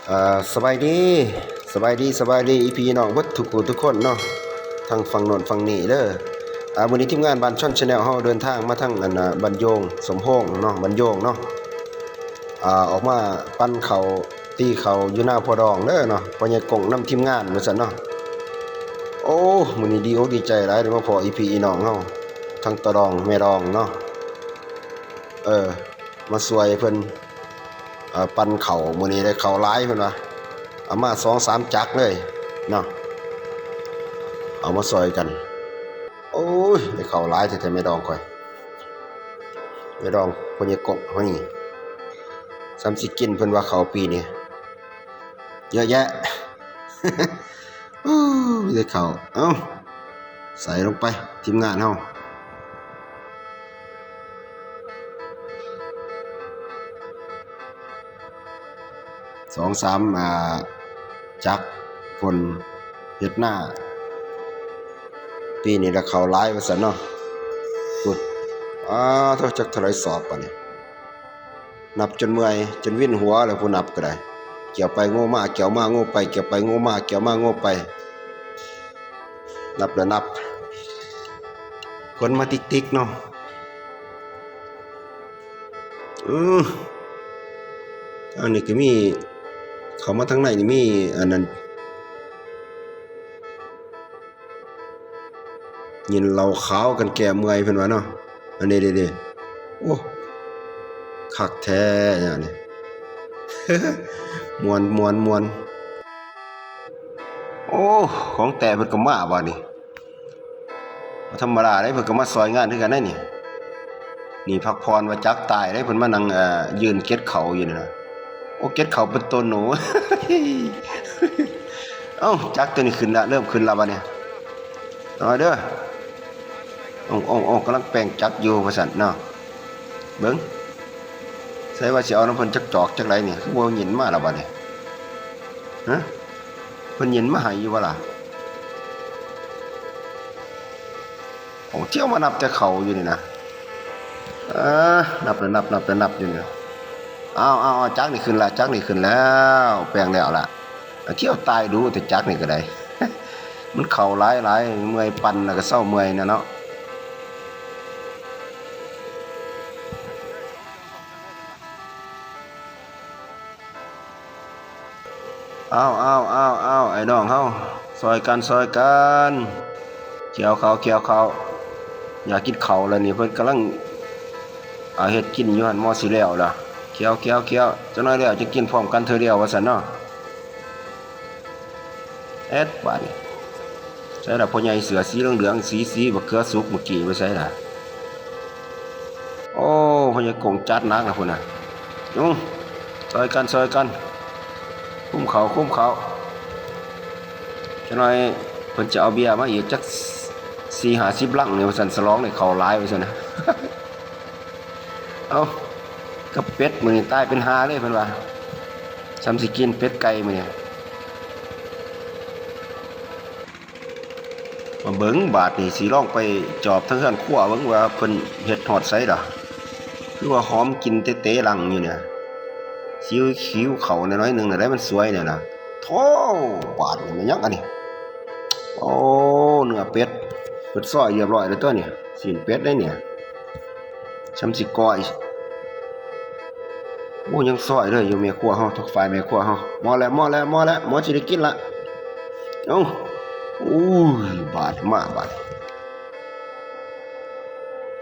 ອ່າ ສະບາຍດີ ສະບາຍດີ ສະບາຍດີ ພີ່ນ້ອງເບິດທຸກຜູ້ທຸກຄົນເນາະ ທັງຝັ່ງໂນ້ນຝັ່ງນີ້ເດີ. ອ່າ ມື້ນີ້ທີມງານບ້ານຊ່ອນ Channel ເຮົາເດີນທາງມາທາງ ອັນ ອ່າ ບ້ານໂຍງ ສົມໂຮງເນາະ ບ້ານໂຍງເນາະ ອ່າ ອອກມາປັ່ນເຂົ້າ ຕີເຂົ້າຢູ່ນາພໍ່ດອງເດີເນາະ ພໍ່ໃຫຍ່ກົງນຳທີມງານວ່າຊັ້ນເນາະ. ໂອ້ ມື້ນີ້ດີອົກດີໃຈຫຼາຍ ໄດ້ມາພໍ້ພີ່ນ້ອງເຮົາ ທັງຕາດອງແມ່ດອງເນາະ ເອີ ມາຊ່ວຍເພິ່ນ ເອີ ປັ່ນເຂົ້າ ມື້ນີ້ໄດ້ເຂົ້າຫຼາຍເພິ່ນວ່າ ເອົາມາສອງສາມຈັກເລີຍເນາະ ເອົາມາຊ່ອຍກັນ. ໂອ້ຍ ໄດ້ເຂົ້າຫຼາຍແທ້ໆ ແມ່ດອງຂ້ອຍ ແມ່ດອງພໍ່ໃຫຍ່ກົງເຮົານີ້ ສ່ຳຊິກິນ ເພິ່ນວ່າເຂົ້າປີນີ້ເຍອະແຍະ. ໂອ້ ມີແຕ່ເຂົ້າ ເອົ້າ ໃສ່ລົງໄປ ທີມງານເຮົາ ສອງສາມ ອ່າ ຈັກຄົນເຮັດນາ ປີນີ້ລະເຂົ້າຫຼາຍວ່າຊັ້ນເນາະ. ພຸ້ນ ອ້າໂທ້ ຈັກເທົ່າໃດສອບບາດນີ້ ນັບຈົນເມື່ອຍ ຈົນວິນຫົວແລ້ວ ຜູ້ນັບກໍໄດ້ ກ່ຽວໄປໂງ່ມາ ກ່ຽວມາໂງ່ໄປ ກ່ຽວໄປໂງ່ມາ ກ່ຽວມາໂງ່ໄປ ນັບລະນັບ ຄົນມາຕິກໆເນາະ. ເອີ ທາງນີ້ກໍມີ ເຂົ້າມາທາງໃນນີ້ມີ ອັນນັ້ນ ກິນເຫຼົ້າຂາວກັນແກ້ເມື່ອຍເພິ່ນວ່າເນາະ. ອັນນີ້ເດ້ໆ ໂອ້ ຄັກແທ້ແນວນີ້ ມ່ວນໆໆ. ໂອ້ ຂອງແຕ່ເພິ່ນກໍມາບາດນີ້ ບໍ່ທຳມະດາເດ້ ເພິ່ນກໍມາຊ່ອຍງານຄືກັນເດ້ນີ້. ນີ້ພັກຜ່ອນວ່າຈັກຕາຍເດ້ ເພິ່ນມານັ່ງ ເອີ ຢືນເກັດເຂົ້າຢູ່ນີ້ນະ. ໂອ້ ເກັດເຂົ້າເປັນໂຕໂນ ເອົ້າ ຈັກໂຕນີ້ຂຶ້ນລະ ເລີ່ມຂຶ້ນລະບາດນີ້ ເອົາເດີ. ໂອ້ໆໆ ກຳລັງແປງຈັກຢູ່ວ່າຊັ້ນເນາະ. ເບິ່ງ ໃສ່ວ່າຊິເອົານຳເພິ່ນຈັກຈອກຈັກໃດນີ້ ຄືບໍ່ຍິນມາລະບາດນີ້ ຮະ ເພິ່ນຍິນມາໃຫ້ຢູ່ບໍ່ລະ? ໂອ້ ທ່ຽວມານັບແຕ່ເຂົ້າຢູ່ນີ້ນະ. ເອີ ນັບແລ້ວນັບ ນັບແລ້ວນັບຢູ່ນີ້. ເອົາໆໆ ຈັກນີ້ຂຶ້ນລະ ຈັກນີ້ຂຶ້ນແລ້ວ ແປງແລ້ວລະ. ທ່ຽວຕາຍດຸແຕ່ຈັກນີ້ກໍໄດ້ ມັນເຂົ້າຫຼາຍໆ ເມື່ອຍ ປັ່ນແລ້ວກໍເຊົາເມື່ອຍນະເນາະ. ອ້າວໆໆໆ ອ້າຍນ້ອງເຮົາ ຊ່ອຍກັນ ຊ່ອຍກັນ ກ່ຽວເຂົ້າ ກ່ຽວເຂົ້າ. ຢາກກິນເຂົ້າແລ້ວນີ້ ເພິ່ນກຳລັງ ອ່າ ເຮັດກິນຢູ່ຫັ້ນ ໝໍຊິແລ້ວລະ. ກ່ຽວ ກ່ຽວ ກ່ຽວ ຈັກໜ້ອຍແລ້ວຈະກິນພ້ອມກັນເທື່ອດຽວວ່າຊັ້ນເນາະ. ແອດບາດນີ້ ໃສລະພໍ່ໃຫຍ່ເສື້ອສີເຫຼືອງໆ ສີ ສີບັກເຂືອສຸກມື້ກີ້ໄປໃສລະ? ໂອ້ ພໍ່ໃຫຍ່ກົງຈັດໜັກລະພຸ້ນນະ. ຈຸ້ງ ຊ່ອຍກັນ ຊ່ອຍກັນ ຄຸມເຂົ້າ ຄຸມເຂົ້າ. ຈັກໜ້ອຍເພິ່ນຈະເອົາເບຍມາອີກຈັກສີ່ຫ້າສິບລັງນີ້ວ່າຊັ້ນ ສະຫຼອງໄດ້ເຂົ້າຫຼາຍວ່າຊັ້ນນະ. ເອົ້າ ກັບເປັດມື້ນີ້ຕາຍເປັນຫ່າເລີຍເພິ່ນວ່າ ສ່ຳຊິກິນເປັດໄກ່ມື້ນີ້. ມາເບິ່ງບາດນີ້ ຊິລອງໄປຈອບທາງເຮືອນຄົວເບິ່ງວ່າເພິ່ນເຮັດຮອດໃສດອກ ຄືວ່າຫອມກິ່ນເຕະໆລັງຢູ່ນີ້. ຊິຫິວເຂົ້າແດ່ໜ້ອຍໜຶ່ງນະ ໄດ້ມັນສວຍແດ່ນະ. ໂທ້ ບາດນີ້ແມ່ນຫຍັງອັນນີ້? ໂອ້ ເນື້ອເປັດ ເພິ່ນຊອຍຮຽບຮ້ອຍແລ້ວຕົວນີ້ ຊີ້ນເປັດເດ້ນີ້. ຊ່ຳຊິກ້ອຍ ໂອ້ ຍັງຊອຍເລີຍຢູ່ແມ່ຄົວເຮົາ ທາງຝ່າຍແມ່ຄົວເຮົາ. ໝໍແລ້ວ ໝໍແລ້ວ ໝໍແລ້ວ ໝໍຊິໄດ້ກິນລະ. ເອົ້າ ໂອ້ຍ ບາດມາບາດ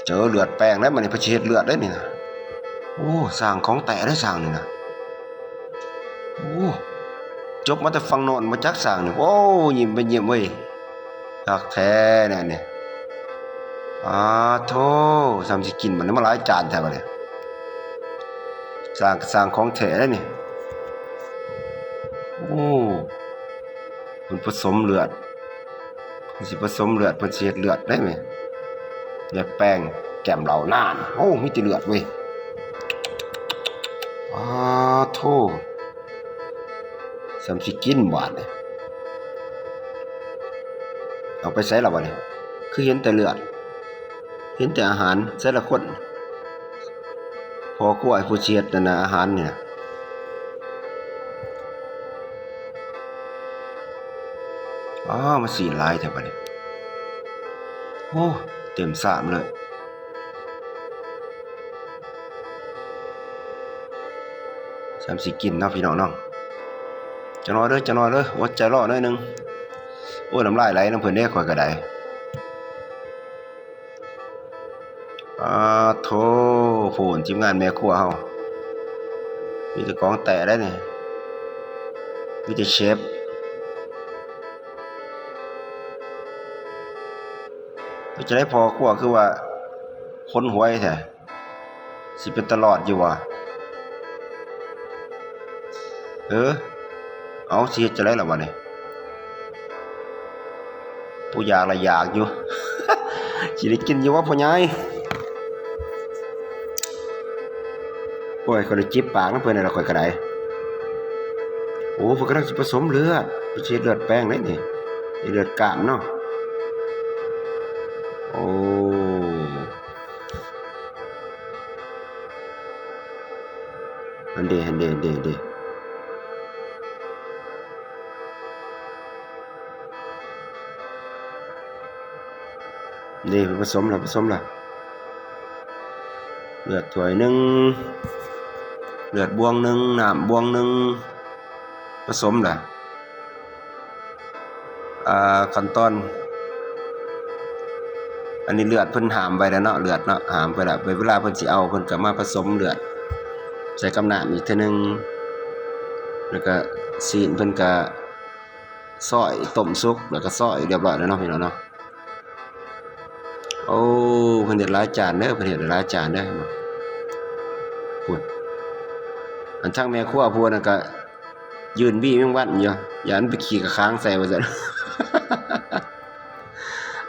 ເຈີເລືອດແປງແລ້ວ ບາດນີ້ເພິ່ນຊິເຮັດເລືອດເດ້ນີ້ນະ. ໂອ້ ຊ່າງຂອງແທ້ເດ້ຊ່າງນີ້ນະ. ໂອ້ ຈົບມາແຕ່ຝັ່ງໂນ້ນບໍ່ຈັກຊ່າງນີ້. ໂອ້ ຍິ້ມເປັນຍິ້ມເວີຍ ຄັກແທ້ແນວນີ້. ອາໂທ້ ສ່ຳຊິກິນບັດນີ້ ມາຫຼາຍຈານແທ້ບັດນີ້. ສ້າງກໍສ້າງຂອງແທ້ເດ້ນີ້. ໂອ້ ເພິ່ນປະສົມເລືອດ ເພິ່ນຊິປະສົມເລືອດ ເພິ່ນຊິເຮັດເລືອດໄດ້ແມ່ ແລະແປ້ງແກ້ມເຫຼົ້າ. ນານ ໂອ້ ມີແຕ່ເລືອດເວີຍ. ອາໂທ້ ສ່ຳຊິກິນບາດນີ້ ເອົາໄປໃສລະບາດນີ້? ຄືເຫັນແຕ່ເລືອດ ເຫັນແຕ່ອາຫານ. ໃສລະຄົນ ພໍ່ຄົວ ຜູ້ຊິເຮັດນັ້ນນະ ອາຫານນີ້ນະ? ອ້າວ ມາຊີ້ນຫຼາຍແທ້ບາດນີ້ ໂອ້ ເຕັມຊາມເລີຍ. ຊ່ຳຊິກິນເນາະພີ່ນ້ອງເນາະ ຈັກໜ້ອຍເດີ ຈັກໜ້ອຍເດີ ອົດໃຈລໍໜ້ອຍໜຶ່ງ. ໂອ້ຍ ນ້ຳລາຍໄຫຼນຳເພິ່ນເດ້ ຂ້ອຍກໍໄດ້. ປາໂທ້ ໂພນ ທີມງານແມ່ຄົວເຮົາ ມີແຕ່ຂອງແຕ້ເດ້ນີ້ ມີແຕ່ເຊຟ. ເປັນຈັ່ງໃດພໍ່ຄົວ ຄືວ່າຂົນຫວຍແທ້? ຊິເປັນຕາລອດຢູ່ບໍ່? ເອີ ເອົາ ຊິເຮັດຈັ່ງໃດລະບາດນີ້? ຜູ້ຢາກລະຢາກຢູ່ ຊິໄດ້ກິນຢູ່ບໍ່ພໍ່ໃຫຍ່? ໂອ້ຍ ຂ້ອຍໄດ້ຈິບປາກນຳເພິ່ນແລ້ວ ຂ້ອຍກໍໄດ້. ໂອ້ ເພິ່ນກຳລັງຊິປະສົມເລືອດ ເພິ່ນຊິເຮັດເລືອດແປງເດ້ນີ້ ເລືອດກ້າມເນາະ. ໂອ້ ຫັ້ນເດ ຫັ້ນເດ ຫັ້ນເດ ຫັ້ນເດ. ນີ້ ປະສົມລະ ປະສົມລະ ເລືອດຖ້ວຍໜຶ່ງ ເລືອດບ່ວງໜຶ່ງ ນ້ຳບ່ວງໜຶ່ງ ປະສົມລະ. ອ່າ ຂັ້ນຕອນ ອັນນີ້ເລືອດເພິ່ນຫາມໄວ້ແລ້ວເນາະ ເລືອດເນາະ ຫາມໄວ້ແລ້ວ ເວລາເພິ່ນຊິເອົາ ເພິ່ນກໍມາປະສົມເລືອດໃສ່ກັບນ້ຳອີກເທື່ອໜຶ່ງ ແລ້ວກໍຊີ້ນເພິ່ນກໍ ຊອຍ ຕົ້ມສຸກ ແລ້ວກໍຊອຍຮຽບຮ້ອຍແລ້ວເນາະ ພີ່ນ້ອງເນາະ. ໂອ້ ເພິ່ນເຮັດຫຼາຍຈານເດີ ເພິ່ນເຮັດຫຼາຍຈານເດີ ພຸ້ນ ອັນທາງແມ່ຄົວຜູ້ນັ້ນກໍຢືນຫວີແມງວັນຢູ່ ຢ້ານມັນໄປຂີ້ກະຄາງໃສ່ວ່າຊັ້ນ.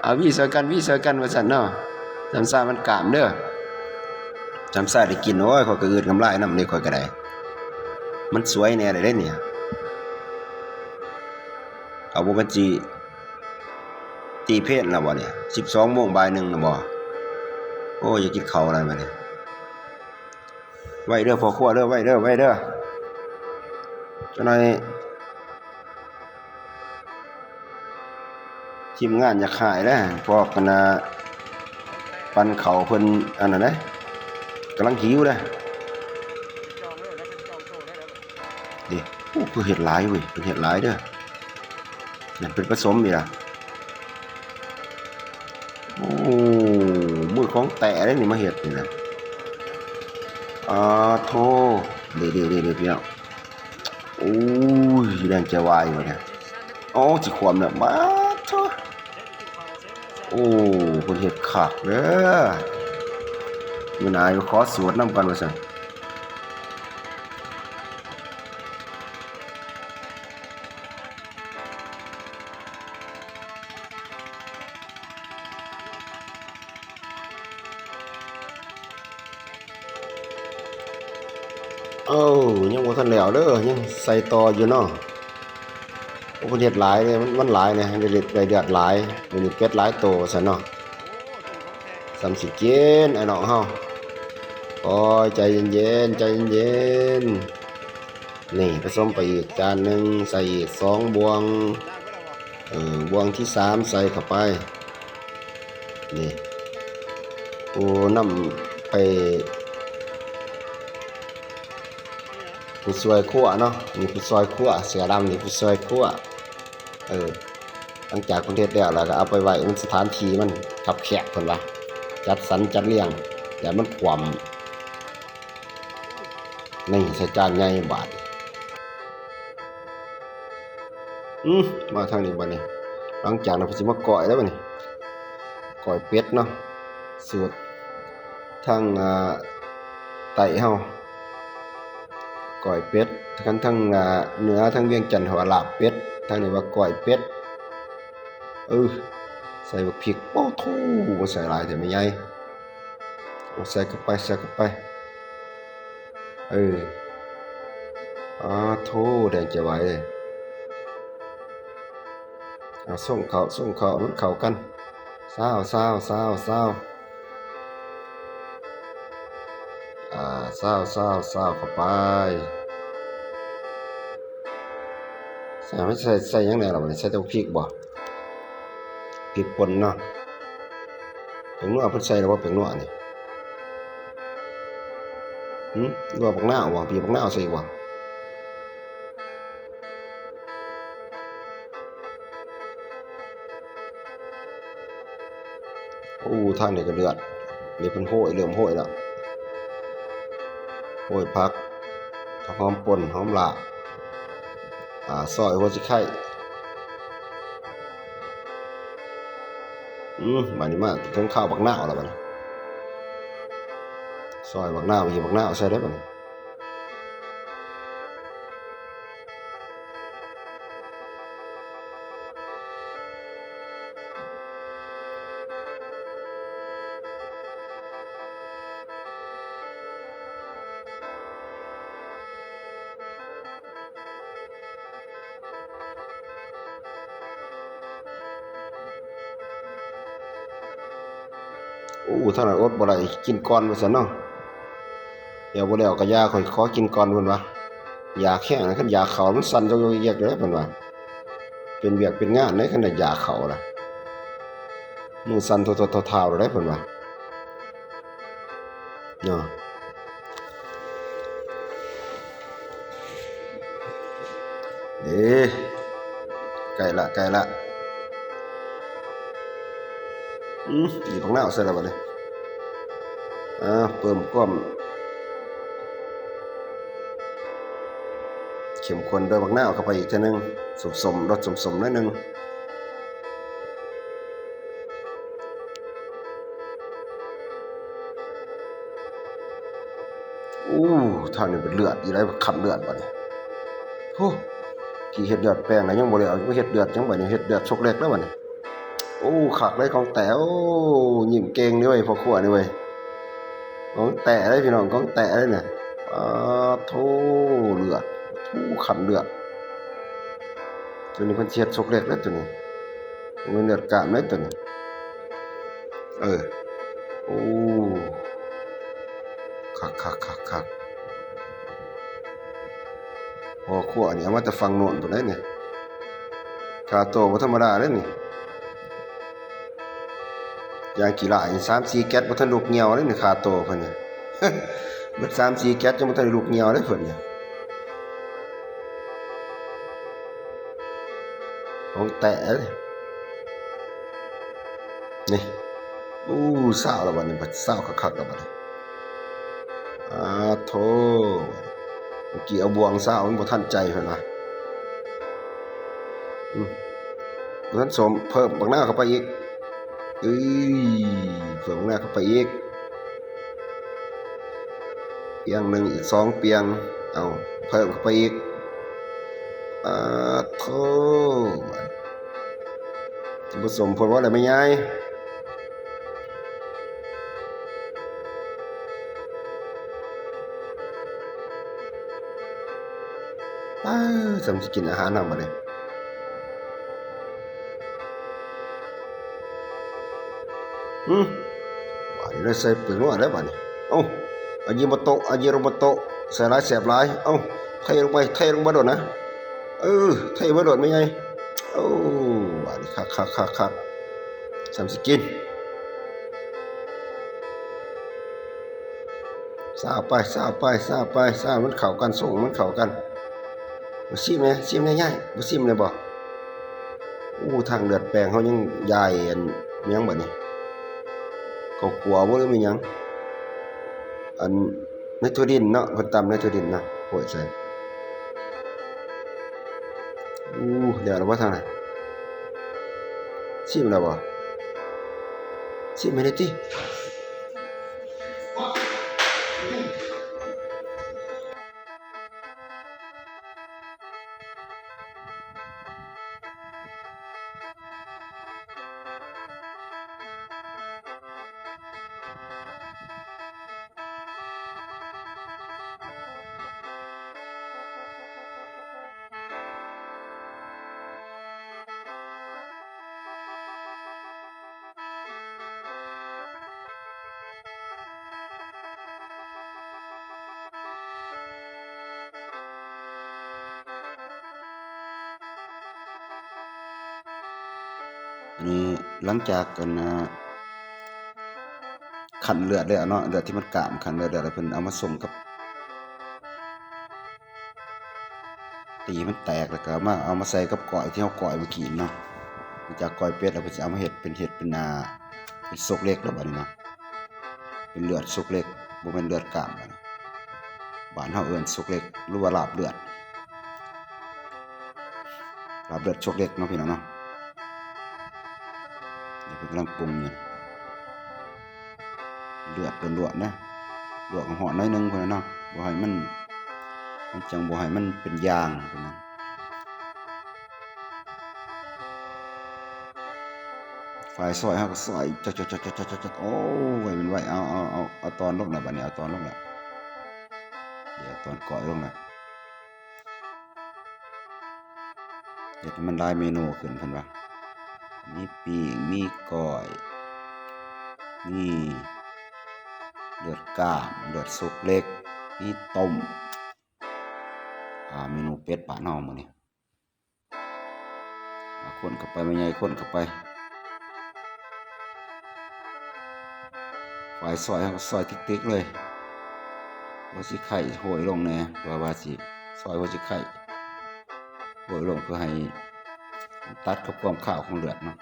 ເອົາ ຫວີຊ່ອຍກັນ ຫວີຊ່ອຍກັນວ່າຊັ້ນເນາະ ຊ່ຳຊາມັນກາມເດີ ຊ່ຳຊາໄດ້ກິນ. ໂອ້ຍ ຂ້ອຍກໍອືດນ້ຳລາຍນຳເດ້ ຂ້ອຍກໍໄດ້ ມັນສວຍແດ່ເດ້ນີ້. ເອົາ ບໍ່ແມ່ນຊິຕີເພນແລ້ວບໍ່ນີ້ ສິບສອງໂມງ ບ່າຍໜຶ່ງແລ້ວບໍ່? ໂອ້ຍ ຢາກກິນເຂົ້າແລ້ວບາດນີ້. ໄວເດີພໍ່ຄົວເດີ ໄວເດີ ໄວເດີ ຈັກໜ້ອຍ ທີມງານຢາກຫາຍແລ້ວ ພວກອັນນ່າ ປັນເຂົ້າເພິ່ນອັນນັ້ນເດ້ ກຳລັງຫິວເດ້. ນີ້ ໂອ້ ຄືເຮັດຫຼາຍເວີຍ ເພິ່ນເຮັດຫຼາຍເດີ ນັ້ນເພິ່ນປະສົມອີກລະ. ໂອ້ ມືຂອງແຕ້ເດ້ນີ້ມາເຮັດນີ້ນະ ອາໂທ້ ເດ້ໆໆໆ ພີ່ນ້ອງ. ໂອ້ຍ ແລ່ນຈະວາຍຢູ່ນີ້ ໂອ້ ຊິຄວ່ຳແລ້ວ ບາດໂທ້. ໂອ້ ເພິ່ນເຮັດຄັກເດີ ມື້ໜ້າໄປຂໍສູດນຳກັນວ່າຊັ້ນ. ເອີ ຍັງບໍ່ທັນແລ້ວເດີ ຍັງໃສ່ຕໍ່ຢູ່ເນາະ. ໂອ້ ເພິ່ນເຮັດຫຼາຍເດ້ ມັນ ມັນຫຼາຍເດ້ ໄດ້ເລືອດ ໄດ້ເລືອດຫຼາຍ ມື້ນີ້ເປັດຫຼາຍໂຕວ່າຊັ້ນເນາະ. ສ່ຳຊິກິນ ອ້າຍນ້ອງເຮົາ ໂອ້ຍ ໃຈເຢັນໆ ໃຈເຢັນໆ. ນີ້ ປະສົມໄປອີກຈານໜຶ່ງ ໃສ່ອີກສອງບ່ວງ ເອີ ບ່ວງທີສາມໃສ່ເຂົ້າໄປ ນີ້ ໂອ້ ນຳໄປ ຜູ້ຊ່ວຍຄົວເນາະ ນີ້ຜູ້ຊ່ວຍຄົວ ເສື້ອດຳນີ້ຜູ້ຊ່ວຍຄົວ ເອີ ຫຼັງຈາກເພິ່ນເຮັດແລ້ວ ແລ້ວກໍເອົາໄປໄວ້ໃນສະຖານທີ່ມັນຄັບແຄບ ເພິ່ນວ່າ ຈັດສັນຈັດລຽງ ຢ່າມັນຂວ້ຳ. ນີ້ ໃສ່ຈານໃຫຍ່ບາດ ອື ມາທາງນີ້ບາດນີ້ ຫຼັງຈາກນັ້ນເພິ່ນຊິມາກ້ອຍແລ້ວບາດນີ້ ກ້ອຍເປັດເນາະ ສູດທາງ ອ່າ ໃຕ້ເຮົາ ກ້ອຍເປັດ ຄັນທາງ ອ່າ ເໜືອທາງວຽງຈັນເຂົາວ່າລາບເປັດ ທາງນີ້ວ່າກ້ອຍເປັດ. ເອີ ໃສ່ບັກພິກ ໂອ້ໂທ້ ໃສ່ຫຼາຍແທ້ແມ່ໃຫຍ່. ໂອ້ ໃສ່ເຂົ້າໄປ ໃສ່ເຂົ້າໄປ ເອີ ອາໂທ້ ແດງຈະໄວເລີຍ. ເອົາ ສົ່ງເຂົ້າ ສົ່ງເຂົ້າ ໃຫ້ມັນເຂົ້າກັນ ຊາວ ຊາວ ຊາວ ຊາວ ອາ ຊາວ ຊາວ ຊາວເຂົ້າໄປ. ໃສ່ ໃສ່ ໃສ່ຫຍັງແດ່ລະບາດນີ້ ໃສ່ແຕ່ບັກພິກບໍ່? ພົ່ນເນາະ. ແປ້ງນົວເພິ່ນໃສ່ແລ້ວບໍ່ ແປ້ງນົວນີ້? ຫື ຫຼືວ່າບັກນາວບໍ່? ບີບບັກນາວໃສ່ອີກບໍ່? ໂອ້ ທາງນີ້ກໍເດືອດ ນີ້ເພິ່ນໂຮຍ ເລີ່ມໂຮຍແລ້ວ ໂຮຍຜັກ ຜັກຫອມປົ່ນ ຫອມລາ ອາ ຊອຍຫົວຊິໄຄ. ອືມ ບາດນີ້ມາເຖິງຄາວບັກນາວແລ້ວບາດນີ້ ຊອຍບັກນາວ ບີບບັກນາວໃສ່ເດີ້ບາດນີ້. ໂອ້ ທາງນັ້ນອົດບໍ່ໄດ້ ກິນກ່ອນວ່າຊັ້ນເນາະ. ແລ້ວບໍ່ແລ້ວກໍຢ່າ ຂ້ອຍຂໍກິນກ່ອນເພິ່ນວ່າ ຢາກແຮງນະ ຄັນຢາກເຂົ້າມັນສັ່ນຢອກໆແຍກໆເດ້ເພິ່ນວ່າ ເປັນວຽກເປັນງານເດ້ ຄັນໄດ້ຢາກເຂົ້າລະ ມືສັ່ນທົດໆທ້າວໆເດ້ເພິ່ນວ່າເນາະ. ເອີ ໃກ້ລະ ໃກ້ລະ. ອືມ ບີບບັກນາວໃສ່ແລ້ວບາດນີ້ ອາ ເພີ່ມຄວາມເຂັ້ມຂຸ້ນດ້ວຍບັກນາວເຂົ້າໄປອີກເທື່ອໜຶ່ງ ສົ້ມໆ ລົດສົ້ມໆໜ້ອຍໜຶ່ງ. ໂອ້ ທາງນີ້ເປັນເລືອດອີກແລ້ວ ຂັ້ນເລືອດບາດນີ້. ໂອ້ ທີ່ເຮັດຍອດແປ້ງແລ້ວຍັງບໍ່ແລ້ວ ມາເຮັດເລືອດຫຍັງບາດນີ້ ເຮັດເລືອດຊອກເລັກແລ້ວບາດນີ້. ໂອ້ ຄັກເລີຍຂອງແທ້. ໂອ້ ຍິ້ມເກັ່ງເວີຍ ພໍ່ຄົວນີ້ເວີຍ ຂອງແທ້ເລີຍພີ່ນ້ອງ ຂອງແທ້ເລີຍນະ. ປາໂທ້ ເລືອດ ໂອ້ ຂັ້ນເລືອດ. ໂຕນີ້ເພິ່ນຊິເຮັດຊອກເລັກເດ້ໂຕນີ້ ບໍ່ແມ່ນເລືອດກ້າມເດ້ໂຕນີ້. ເອີ ໂອ້ ຄັກໆໆໆ. ພໍ່ຄົວນີ້ເອົາມາແຕ່ຝັ່ງໂນ້ນພຸ້ນເດ້ນີ້ ຄ່າໂຕບໍ່ທຳມະດາເດ້ນີ້. ຢ່າງຂີ້ລ້າຍ ສາມສີ່ແກັດບໍ່ທັນລຸກຍ່ຽວເດ້ນີ້ ຄ່າໂຕເພິ່ນນີ້ ເບິດສາມສີ່ແກັດຍັງບໍ່ທັນໄດ້ລຸກຍ່ຽວເດ້ເພິ່ນນີ້. ຂອງແທ້ເດ້ນີ້. ໂອ້ ຊາວແລ້ວບາດນີ້ ຊາວຄັກໆແລ້ວບາດນີ້. ອາໂທ້ ເມື່ອກີ້ເອົາບ່ວງຊາວ ມັນບໍ່ທັນໃຈເພິ່ນວ່າ. ອືມ ບໍ່ທັນສົມ ເພີ່ມບັກນາວເຂົ້າໄປອີກ. ເອີຍ ເພີ່ມບັກນາວເຂົ້າໄປອີກ ປຽງໜຶ່ງ ອີກສອງປຽງ. ເອົາ ເພີ່ມເຂົ້າໄປອີກ. ອາໂທ້ ບໍ່ສົມໂພດບໍ່ລະແມ່ຍາຍ. ເອີ ສ່ຳຊິກິນອາຫານເຮົາບາດນີ້. ຫື ບາດນີ້ໄດ້ໃສ່ເປືອກນົວແລ້ວບາດນີ້. ເອົ້າ ອາຢິໂມໂຕະ ອາຢິໂຣໂມໂຕະ ໃສ່ຫຼາຍແຊບຫຼາຍ. ເອົ້າ ເທລົງໄປ ເທລົງໄປໂລດນະ. ເອີ ເທໄປໂລດແມ່ໃຫຍ່. ໂອ້ ບາດນີ້ຄັກໆໆໆ ສ່ຳຊິກິນ. ຊາວໄປ ຊາວໄປ ຊາວໄປ ຊາວ ມັນເຂົ້າກັນ ຊົງມັນເຂົ້າກັນ. ມາຊີມແດ່ ຊີມແດ່ຍາຍ ມາຊີມໄດ້ບໍ່? ໂອ້ ທາງເລືອດແປ້ງເຮົາຍັງຢາຍ ອັນຫຍັງບາດນີ້ ເຂົ້າຂົ້ວບໍ່ ຫຼືແມ່ນຫຍັງ? ອັນ ໃນຖົ່ວດິນເນາະ ເພິ່ນຕຳໃນຖົ່ວດິນເນາະ ໂອ້ຍ ໃສ່. ໂອ້ ແລ້ວລະບໍ່ທາງນັ້ນ? ຊີມແລ້ວບໍ່? ຊີມໃຫ້ແດ່ຕິ. ອັນນີ້ຫຼັງຈາກອັນ ອ່າ ຂັ້ນເລືອດແລ້ວເນາະ ເລືອດທີ່ມັນກ້າມ ຂັ້ນເລືອດແລ້ວ ແລ້ວເພິ່ນເອົາມາຊົງກັບ ຕີໃຫ້ມັນແຕກ ແລ້ວກໍເອົາມາ ເອົາມາໃສ່ກັບກ້ອຍທີ່ເຮົາກ້ອຍເມື່ອກີ້ເນາະ. ຫຼັງຈາກກ້ອຍເປັດແລ້ວ ເພິ່ນຊິເອົາມາເຮັດເປັນ ເຮັດເປັນ ອ່າ ເປັນສົກເຫຼັກແລ້ວບັດນີ້ເນາະ ເປັນເລືອດສົກເຫຼັກ ບໍ່ແມ່ນເລືອດກ້າມ. ບ້ານເຮົາເອີ້ນສົກເຫຼັກ ຫຼືວ່າລາບເລືອດ ລາບເລືອດສົກເຫຼັກເນາະ ພີ່ນ້ອງເນາະ. ນີ້ເພິ່ນກຳລັງປຸງຢູ່ ເລືອດລ້ວນໆ ນະ ລວກໃຫ້ຮ້ອນໜ້ອຍໜຶ່ງພຸ້ນນະເນາະ ບໍ່ໃຫ້ມັນ ມັນຈັ່ງບໍ່ໃຫ້ມັນເປັນຢາງພຸ້ນນະ. ຝ່າຍຊອຍເຮົາກໍຊອຍ ຈັກໆໆໆ ໂອ້ ໄວແມ່ນໄວ ເອົາ ເອົາ ເອົາ ເອົາຕອນລົງລະ ບັດນີ້ເອົາຕອນລົງລະ ດຽວຕອນກ້ອຍລົງລະ ເຮັດໃຫ້ມັນຫຼາຍເມນູຂຶ້ນ ເພິ່ນວ່າ ມີປີ້ງ ມີກ້ອຍ ມີເລືອດກ້າມ ເລືອດສົກເຫຼັກ ມີຕົ້ມ ອ່າ ເມນູເປັດບ້ານເຮົາມື້ນີ້. ອ່າ ຄົນເຂົ້າໄປ ແມ່ໃຫຍ່ ຄົນເຂົ້າໄປ ຝ່າຍຊອຍເຮົາກໍຊອຍຕິກໆ ເລີຍ ຫົວຊິໄຄຫ້ອຍລົງແດ່ ເພື່ອວ່າຊິຊອຍຫົວຊິໄຄຫ້ອຍລົງ ເພື່ອໃຫ້ ຕັດກັບຄວາມຄາວຂອງເລືອດເນາະ.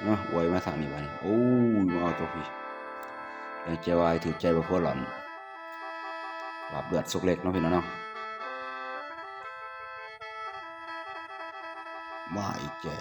ເນາະ ອວຍມາທາງນີ້ບາດນີ້ ໂອ້ຍ ມາເອົາຕົວພີ້ ແລ້ວຈະວ່າໃຫ້ຖືກໃຈບໍ່ ຄົວຫຼອນ ລາບເລືອດສົກເຫຼັກເນາະ ພີ່ນ້ອງເນາະ. ມາອີກແຈໜຶ່ງ.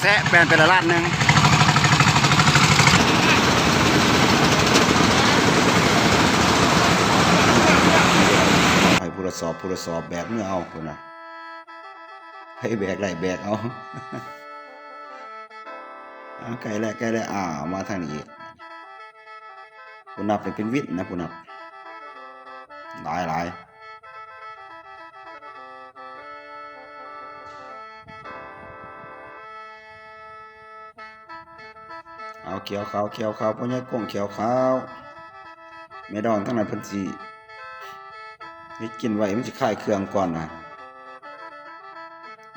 ແຊະແປນໄປລະລ້ານໜຶ່ງ ໃຫ້ຜູ້ລະສອບ ຜູ້ລະສອບ ແບກເມືອເອົາພຸ້ນນະ ໃຜແບກໄດ້ແບກເອົາ. ອ້າວ ໃກ້ແລ້ວ ໃກ້ແລ້ວ ອ້າວ ມາທາງນີ້ອີກ ຜູ້ນັບນີ້ເປັນວິນນະ ຜູ້ນັບ ຫຼາຍໆ. ເອົາ ຂ້ຽວຂາວ ຂ້ຽວຂາວ ພໍ່ໃຫຍ່ກົ້ງ ຂ້ຽວຂາວ ແມ່ດອງທາງນັ້ນເພິ່ນຊິເຮັດກິນໄວ້ ມັນຊິຄາຍເຄື່ອງກ່ອນນະ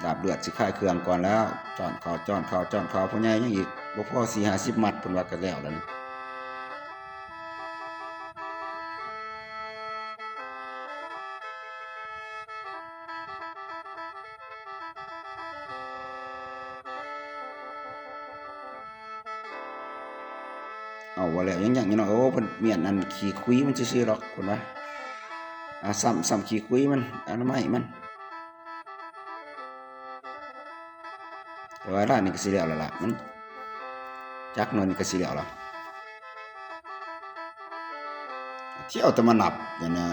ລາບເລືອດຊິຄາຍເຄື່ອງກ່ອນແລ້ວ ຈ້ອນເຂົ້າ ຈ້ອນເຂົ້າ ຈ້ອນເຂົ້າ ພໍ່ໃຫຍ່ຍັງອີກບໍ່ພໍສີ່ຫ້າສິບມັດ ເພິ່ນວ່າກໍແລ້ວແລ້ວນະ. ເອົາ ວ່າແລ້ວຍັງຍັງຢູ່ເນາະ ໂອ້ ເພິ່ນມ້ຽນອັນຂີ້ຄຸຍມັນຊື່ໆດອກ ເພິ່ນວ່າ ອ່າ ຊ້ຳ ຊ້ຳຂີ້ຄຸຍມັນ ອະນາໄມມັນ ແຕ່ວ່າລາດນີ້ກໍຊິແລ້ວແລ້ວລະ ມັນຈັກໜ່ອຍນີ້ກໍຊິແລ້ວລະ ທ່ຽວແຕ່ມານັບຢູ່ນະ.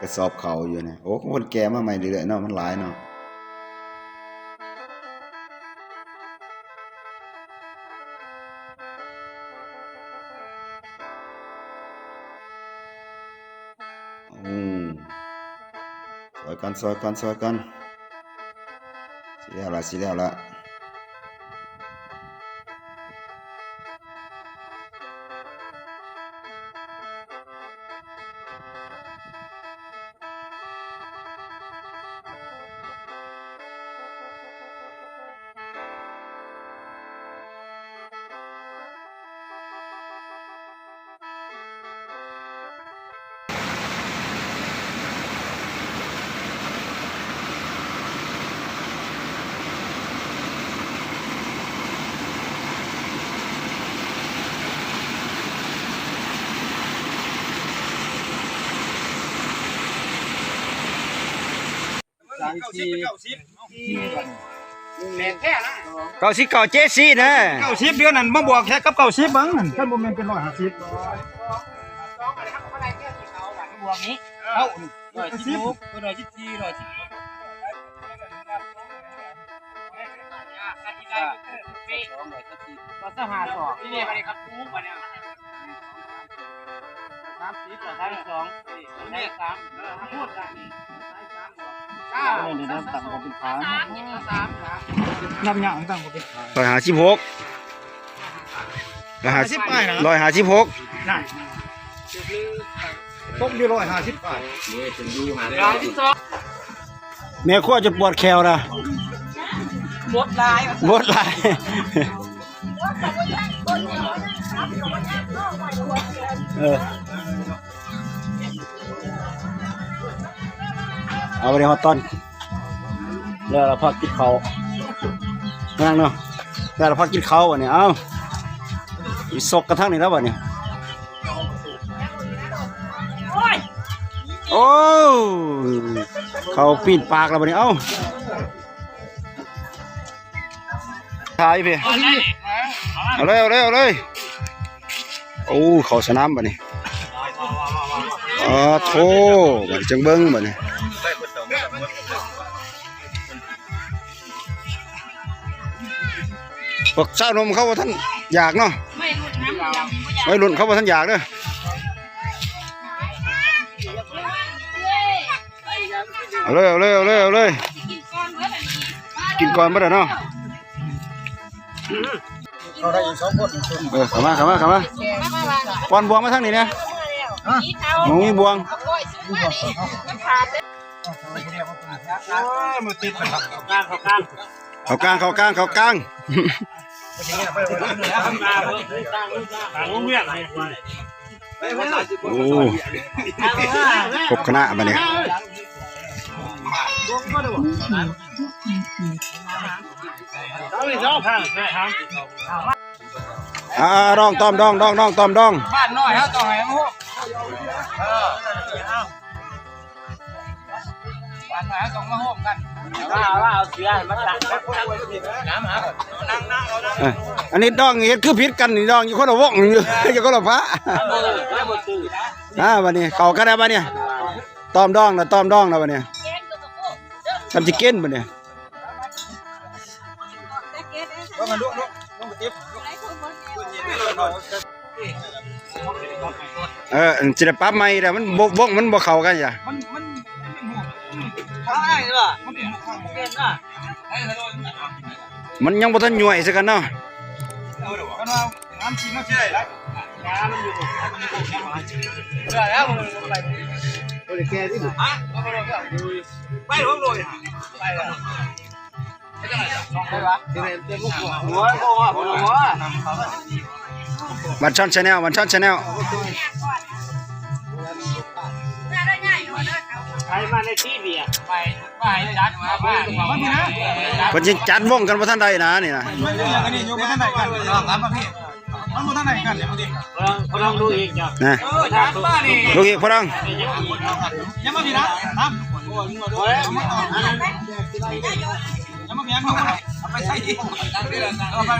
ກະສອບເຂົ້າຢູ່ນະ ໂອ້ ຄົນແກ່ມາໃໝ່ເລື້ອຍໆເນາະ ມັນຫຼາຍເນາະ. ໂອ້ ຊ່ອຍກັນ ຊ່ອຍກັນ ຊ່ອຍກັນ. ຊິແລ້ວລະ ຊິແລ້ວລະ. ເກົ້າສິບ ເກົ້າສິບ ແມ່ນແທ້ນະ ເກົ້າສິບເກົ້າ ເຈຊີນະ ເກົ້າສິບ ເດືອນນັ້ນມາບວກແຄ່ກັບເກົ້າສິບເບິ່ງ ຄັນບໍ່ແມ່ນເປັນຮ້ອຍຫ້າສິບ ບວກນີ້ ເອົ້າ ຮ້ອຍສິບຫົກ ຮ້ອຍສິບສີ່ ຮ້ອຍສິບ ກໍຊາວຫ້າສອກ ນີ້ເດ ບັດນີ້ຄັບ ສາມສິບ ສາມສອງ ສາມສາມ ນັບຍາກ ຕັ້ງບໍ່ເປັນ ຮ້ອຍຫ້າສິບຫົກ ຮ້ອຍຫ້າສິບ ຮ້ອຍຫ້າສິບຫົກ ນັ້ນ ຕົກຢູ່ຮ້ອຍຫ້າສິບປາຍ ແມ່ຄົວຈົນປວດແຂ້ວນະ ບົດຫຼາຍ ບົດຫຼາຍ ເອີ ເອົາ ບັດນີ້ຮອດຕອນ ແລ້ວລະພາກິນເຂົ້າ ນາງເນາະ ແລ້ວລະພາກິນເຂົ້າບັດນີ້ ເອົາ ຊິສົກກັນທາງນີ້ແລ້ວບັດນີ້ ໂອ້ ເຂົ້າປີ້ນປາກແລ້ວບັດນີ້ ເອົາ ຖ່າຍພີ້ ເອົາເລີຍ ເອົາເລີຍ ເອົາເລີຍ ໂອ້ ເຂົ້າສະໜາມບັດນີ້ ອາໂທ້ ບັດນີ້ຈັ່ງເບິ່ງບັດນີ້ ພວກຊາວໜຸ່ມເຂົາບໍ່ທັນຢາກເນາະ ໄວລຸ້ນນຳ ໄວລຸ້ນເຂົາບໍ່ທັນຢາກເດີ ເອົາເລີຍ ເອົາເລີຍ ເອົາເລີຍ ເອົາເລີຍ ກິນກ່ອນເບິດແລ້ວເນາະ ເອີ ເຂົ້າມາ ເຂົ້າມາ ເຂົ້າມາ ປ້ອນບ່ວງມາທາງນີ້ແດ່ ບໍ່ມີບ່ວງ ໂອ້ຍ ມາຕິດກັນ ເຂົ້າກາງ ເຂົ້າກາງ ເຂົ້າກາງ ເຂົ້າກາງ ໂອ້ ຄົບຄະນະບັດນີ້ ອ່າ ດອງ ຕ້ອມດອງ ດອງ ດອງ ຕ້ອມດອງ ບ້ານນ້ອຍເຮົາຕ້ອງໃຫ້ມັນໂຮມ ເອີ ເອົາ ເອີ ອັນນີ້ດອງເຮັດຄືຜິດກັນນີ້ ດອງຢູ່ຄົນລະວົງຢູ່ ຢູ່ຄົນລະພະ ອ່າ ບັດນີ້ເຂົ້າກັນແລ້ວບັດນີ້ ຕ້ອມດອງລະ ຕ້ອມດອງລະບັດນີ້ ຊ່ຳຊິກິນບັດນີ້. ເອີ ຊິໄດ້ປັບໃໝ່ແລ້ວ ມັນບົກ ບົກ ມັນບໍ່ເຂົ້າກັນຈ້ະ ມັນ ມັນ ມັນຍັງບໍ່ທັນຍ້ວຍໃສ່ກັນເນາະ. ໄປ ວັນຊ່ອນ Channel ວັນຊ່ອນ Channel ໃຜມາໃນທີ່ເບຍ ເພິ່ນຍັງຈັດວົງກັນບໍ່ທັນໄດ້ນະນີ້ນະ ມັນບໍ່ທັນໄດ້ກັນ ມັນບໍ່ທັນໄດ້ກັນເດ ບໍ່ດີ ລອງ ລອງດູອີກເຈົ້າ ນະ ດູອີກ ພໍ່ລອງ ຍັງບໍ່ມີນະ ຮະ ຍັງບໍ່ມີນະ ເອົາໄປໃສ່ອີກ ເອົາໄປ